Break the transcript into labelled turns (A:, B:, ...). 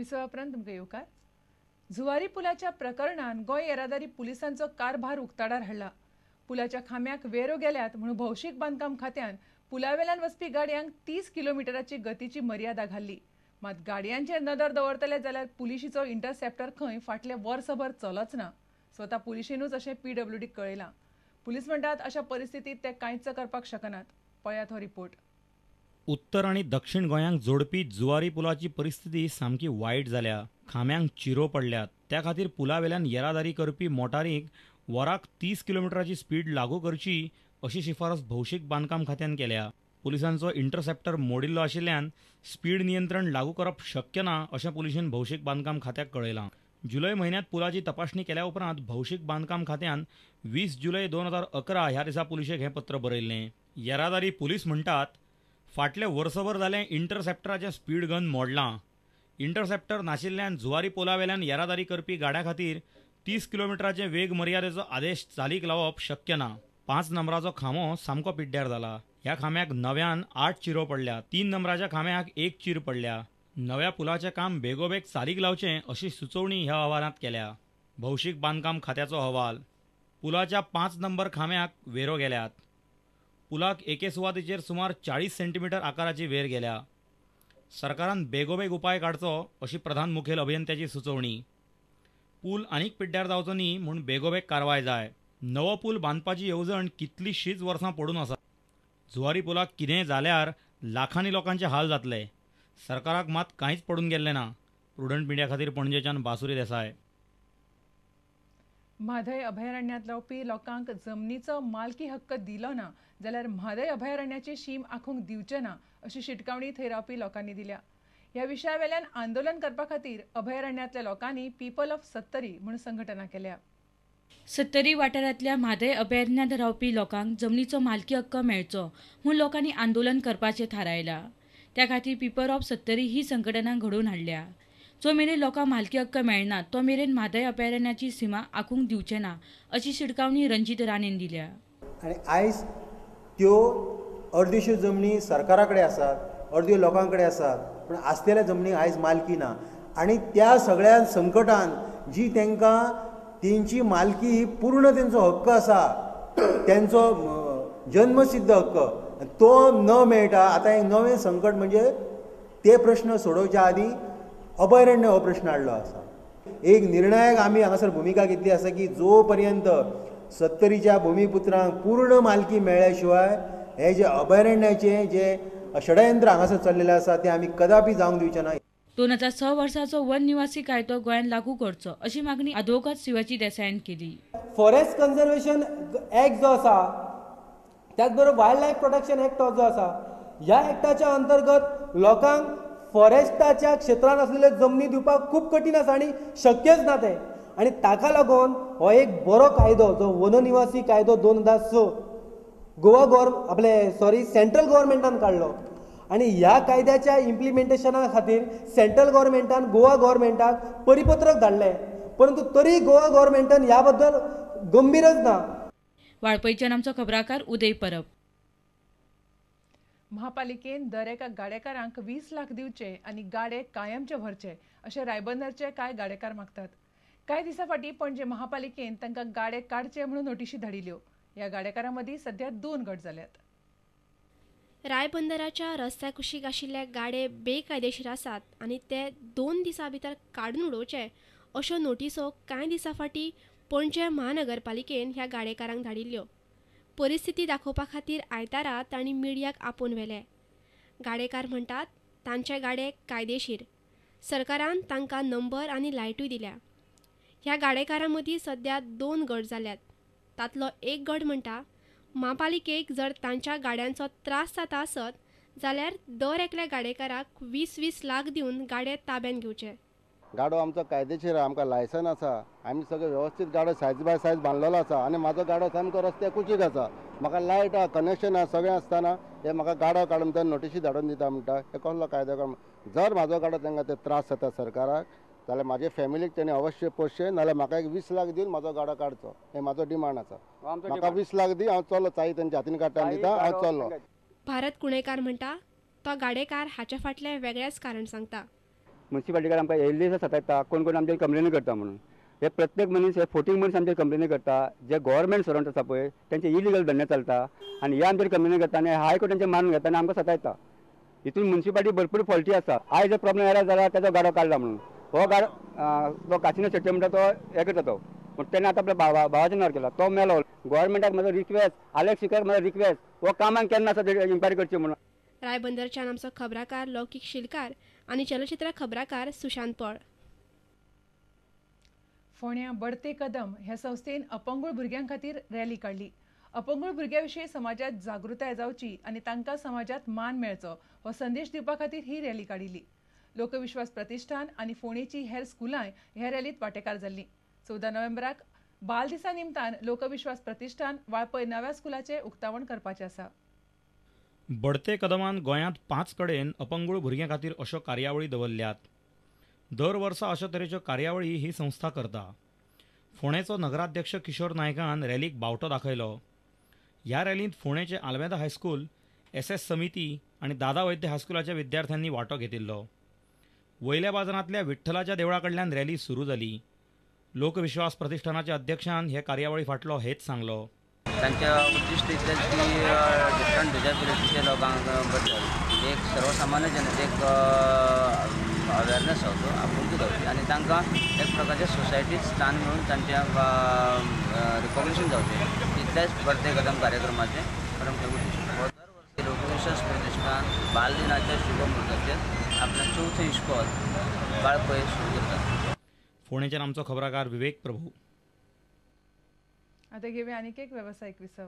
A: विसवा उपरांत तुमकां येवकार. जुवारी पुलाच्या प्रकरणान गोंय येरादारी पुलिसांचो कारभार उक्ताडार हाडला. पुलाच्या खांब्याक वेरो गेल्यात म्हणून भौशीक बांदकाम खात्यान पुलावेल्यान वचपी गाडयांक 30 किलोमिटराची गतीची मर्यादा घाल्ली. मात गाडयांचेर नदर दवरतले जाल्यार पुलिशीचो इंटरसेप्टर खंय फाटले वर्सभर चलच ना. स्वता पुलिशेनूच अशें पीडब्ल्यूडीक कळयलां. पुलीस म्हणटात अशा परिस्थितीत ते कांयच करपाक शकनात. पळयात हो रिपोर्ट.
B: उत्तर आनी दक्षिण गोंयांक जोडपी जुवारी पुलाची परिस्थिती सामकी वायट जाल्या. खांब्यांक चिरो पडल्यात. त्या खातीर पुलावेल्यान येरादारी करपी मोटारींक वराक 30 किलोमिटराची स्पीड लागू करची अशी शिफारस भौशीक बांदकाम खात्यान केल्या. पुलिसांचो इंटरसेप्टर मोडिल्लो आशिल्ल्यान स्पीड नियंत्रण लागू करप शक्य ना अशें पुलिशेन भौशीक बांदकाम खात्याक कळयलां. जुलय म्हयन्यांत पुलाची तपासणी केल्या उपरांत भौशीक बांदकाम खात्यान 20 जुलय 2011 ह्या दिसा पुलिशेक हें पत्र बरयल्लें. येरादारी पुलीस म्हणटात फाटले वर्सभर जालें इंटरसेप्टराचें स्पीड गन मोडलां. इंटरसेप्टर नाशिल्ल्यान जुवारी पुलावेल्यान येरादारी करपी गाड्यां खातीर 30 किलोमिटराचे वेग मर्यादेचो आदेश चालीक लावप शक्य ना. 5 नंबराचो खांबो सामको पिड्ड्यार जाला. ह्या खांब्याक नव्यान 8 चिरो पडल्या. 3 नंबराच्या खांब्याक 1 चीर पडल्या. नव्या पुलाचें काम बेगोबेग चालीक लावचें अशी सुचोवणी ह्या अहवालांत केल्या. भौशीक बांदकाम खात्याचो अहवाल. पुलाच्या 5 नंबर खांब्याक वेरो गेल्यात. पुलाक एके सुवातेचेर सुमार 40 सेंटीमिटर आकाराची वेर गेल्या. सरकारान बेगोबेग उपाय काडचो अशी प्रधान मुखेल अभियंत्याची सुचोवणी. पूल आनीक पिड्ड्यार जावचो न्ही म्हूण बेगोबेग कारवाय जाय. नवो पूल बांदपाची येवजण कितलीशींच वर्सां पडून आसा. जुवारी पुलाक कितेंय जाल्यार लाखांनी लोकांचे हाल जातले. सरकाराक मात कांयच पडून गेल्लें ना. प्रुडंट मिडिया खातीर पणजेच्यान बासुरी देसाय.
A: म्हादय अभयारण्यांत रावपी लोकांक जमनीचो मालकी हक्क दिलो ना जाल्यार म्हादय अभयारण्याची शीम आखूंक दिवचे ना अशी शिटकावणी थंय रावपी लोकांनी दिल्या. ह्या विशयावेल्यान आंदोलन करपा खातीर अभयारण्यांतल्या लोकांनी पीपल ऑफ सत्तरी म्हूण संघटना केल्या.
C: सत्तरी वाठारांतल्या म्हादय अभयारण्यांत रावपी लोकांक जमनीचो मालकी हक्क मेळचो म्हूण लोकांनी आंदोलन करपाचें थारायलां. त्या खातीर पीपल ऑफ सत्तरी ही संघटना घडोवन हाडल्या. जो मेरेन लोकांक मालकी हक्क मेळना तो मेरेन म्हादय अभयारण्याची सीमा आखूंक दिवचे ना अशी शिटकावणी रंजीत राणेन दिल्या.
D: आनी आयज त्यो अर्देश्यो जमनी सरकारा कडेन आसात, अर्द्यो लोकां कडेन आसात, पूण आसलेल्या जमनी आयज मालकी ना. आनी त्या सगळ्या संकटान जी तांकां तेंची मालकी ही पूर्ण तेंचो हक्क आसा, तेंचो जन्मसिद्ध हक्क तो न मेळटा. आतां एक नवें संकट म्हणजे ते प्रश्न सोडोवच्या आदीं अभयारण्य हो प्रश्न हाडलो आसा. एक निर्णायक आमी हांगासर भुमिका घेतली आसा की जो पर्यंत सत्तरीच्या भुमिपुत्रांक पूर्ण मालकी मेळ्ळ्या शिवाय हे जे अभयारण्याचें जे षडयंत्र हांगासर चल्लेलें आसा तें आमी कदापी जावंक दिवचें ना.
C: 2006 वर्साचो वन निवासी कायदो गोंयांत लागू करचो अशी मागणी आदवोगाद शिवाजी देसायान केली.
E: फॉरेस्ट कन्जर्वेशन एक्ट जो आसा, त्याच बरोबर वायल्ड लायफ प्रोटेक्शन एक्ट जो आसा, ह्या एक्टाच्या अंतर्गत लोकांक फॉरेस्टाच्या क्षेत्रांत आसलेल्यो जमनी दिवपाक खूब कठीण आसा आनी शक्यच ना तें. आनी ताका लागून हो एक बरो कायदो जो वननिवासी कायदो 2006 गोवा गव्हर्मेंट आपले सॉरी सेंट्रल गव्हर्मेंटान काडलो आनी ह्या कायद्याच्या इम्प्लिमेंटेशना खातीर सेंट्रल गव्हर्मेंटान गोवा गव्हर्मेंटाक परिपत्रक धाडलें, परंतु तरी गोवा गव्हर्मेंटान ह्या बद्दल गंभीरच ना.
C: वाळपयच्यान आमचो खबराकार उदय परब.
A: महापालिकेन दर एका गाडेकारांक 20 लाख दिवचे आनी गाडे कायमचे व्हरचे अशें रायबंदरचे कांय गाडेकार मागतात. कांय दिसां फाटीं पणजे महापालिकेन तांकां गाडे काडचे म्हणून नोटिशी धाडिल्ल्यो. ह्या गाडेकारां मदीं सध्या 2 गट जाल्यात.
F: रायबंदराच्या रस्त्या कुशीक आशिल्ले गाडे बेकायदेशीर आसात आनी ते 2 दिसां भितर काडून उडोवचे अश्यो नोटिसो कांय दिसां फाटीं पणजे महानगरपालिकेन ह्या गाडेकारांक धाडिल्ल्यो. परिस्थिती दाखोवपा खातीर आयतारा तांणी मिडियाक आपोवन व्हेले. गाडेकार म्हणटात तांचे गाडे कायदेशीर, सरकारान तांकां नंबर आनी लायटूय दिल्या. ह्या गाडेकारां मदीं सध्या 2 गट जाल्यात. तांतलो एक गट म्हणटा म्हापालिकेक जर तांच्या गाड्यांचो त्रास जाता आसत जाल्यार दर एकल्या गाडेकाराक 20-20 लाख दिवन गाडे ताब्यात घेवचे.
G: गाडो आमचो कायदेशीर, आमकां लायसन आसा, आमी सगळे व्यवस्थीत गाडो सायज बाय सायज बांदलेलो आसा आनी म्हाजो गाडो सामको रस्त्या कुशीक आसा. म्हाका लायट आहा, कनेक्शन आहा, सगळें आसतना हे म्हाका गाडो काडून ते नोटिशी धाडून दिता म्हणटा, हे कसलो कायदो काडून. जर म्हाजो गाडो तांकां ते त्रास जाता सरकाराक जाल्यार म्हाजे फॅमिलीक तेणी अवश्य पोसचें, नाजाल्यार म्हाका एक 20 लाख दिवन म्हाजो गाडो काडचो, हे म्हाजो डिमांड आसा. म्हाका 20 लाख दी, हांव चल्लो, चाई तेंच्या हातीन काडटा दिता, हांव चल्लो.
F: भारत कुणेकार म्हणटा तो गाडेकार हाच्या फाटलें वेगळेंच कारण सांगता.
H: मुन्सिपाल्टीकार आमकां येयल्ले दिसा सतायता, कोण कोण आमचेर कंप्लेनी करता म्हणून. हे प्रत्येक मनीस, हे 14 मनीस आमचेर कंप्लेनी करता. जे गव्हर्मेंट सर्वंट आसा पळय तेंचे इलिगल धंदे चलता आनी हे आमचेर कंप्लेनी करता आनी हायकोर्टांचे मानून घेता आनी आमकां सतायता. हितून मुन्सिपाल्टी भरपूर फॉल्टी आसा. आयज जर प्रॉब्लेम येयला जाल्यार तेजो गाडो काडला म्हणून हो गाडो तो काशिनाथ शेट्टी म्हणटा तो हें करता तो, पूण तेणें आतां आपल्या भावाच्या नांवार केला, तो मेलो. गव्हर्मेंटाक म्हजो रिक्वेस्ट, आलेक्स सिकेराक म्हजो रिक्वेस्ट, हो कामाक केन्ना आसा ते इन्क्वायरी करची म्हणून.
F: रायबंदरच्यान आमचो खबराकार लौकीक शिलकार आनी चलचित्र खबराकार सुशांत पळ.
A: फोंड्या बढते कदम ह्या संस्थेन अपंगूळ भुरग्यां खातीर रॅली काडली. अपंगूळ भुरग्यां विशीं समाजात जागृताय जावची आनी तांकां समाजात मान मेळचो हो संदेश दिवपा खातीर ही रॅली काडिल्ली. लोकविश्वास प्रतिष्ठान आनी फोंडेची हेर स्कुलांय ह्या रॅलींत वांटेकार जाल्लीं. 14 नोव्हेंबराक बाल दिसा निमतान लोकविश्वास प्रतिष्ठान वाळपय नव्या स्कुलाचें उक्तावण करपाचें आसा.
B: बढते कदमान गोंयांत 5 कडेन अपंगूळ भुरग्यां खातीर अश्यो कार्यावळी दवरल्यात. दर वर्सा अशा तरेच्यो कार्यावळी ही संस्था करता. फोंडेचो नगराध्यक्ष किशोर नायकान रॅलीक बावटो दाखयलो. ह्या रॅलींत फोंडेचे आल्मेदा हायस्कूल, SS समिती आनी दादा वैद्य हायस्कुलाच्या विद्यार्थ्यांनी वांटो घेतिल्लो. वयल्या बाजारांतल्या विठ्ठलाच्या देवळा कडल्यान रॅली सुरू जाली. लोकविश्वास प्रतिष्ठानाच्या अध्यक्षान हे कार्यावळी फाटलो हेच सांगलो.
I: तांच्या उद्दिश्ट इतलेंच की डिफरंट डिजेबिलिटीच्या लोकांक बद्दल एक सर्वसामान्य जनतेक अवेरनेस जावचो, आपुलकी जावची आनी तांकां एक प्रकारच्या सोसायटीत स्थान मेळून तांचें रिकॉग्निशन जावचें, तितलेंच बढते कदम कार्यक्रमाचें प्रमुख उद्दिश्ट. हो दर वर्सा लोकविश्वास प्रतिष्ठान बाल दिनाच्या शुभ मुहूर्ताचेर आपलें चवथें इश्कोल वाळपय सुरू करता.
B: फोंडेच्यान आमचो खबराकार विवेक प्रभू.
A: आता घेऊया आणखी एक व्यावसायिक विसव.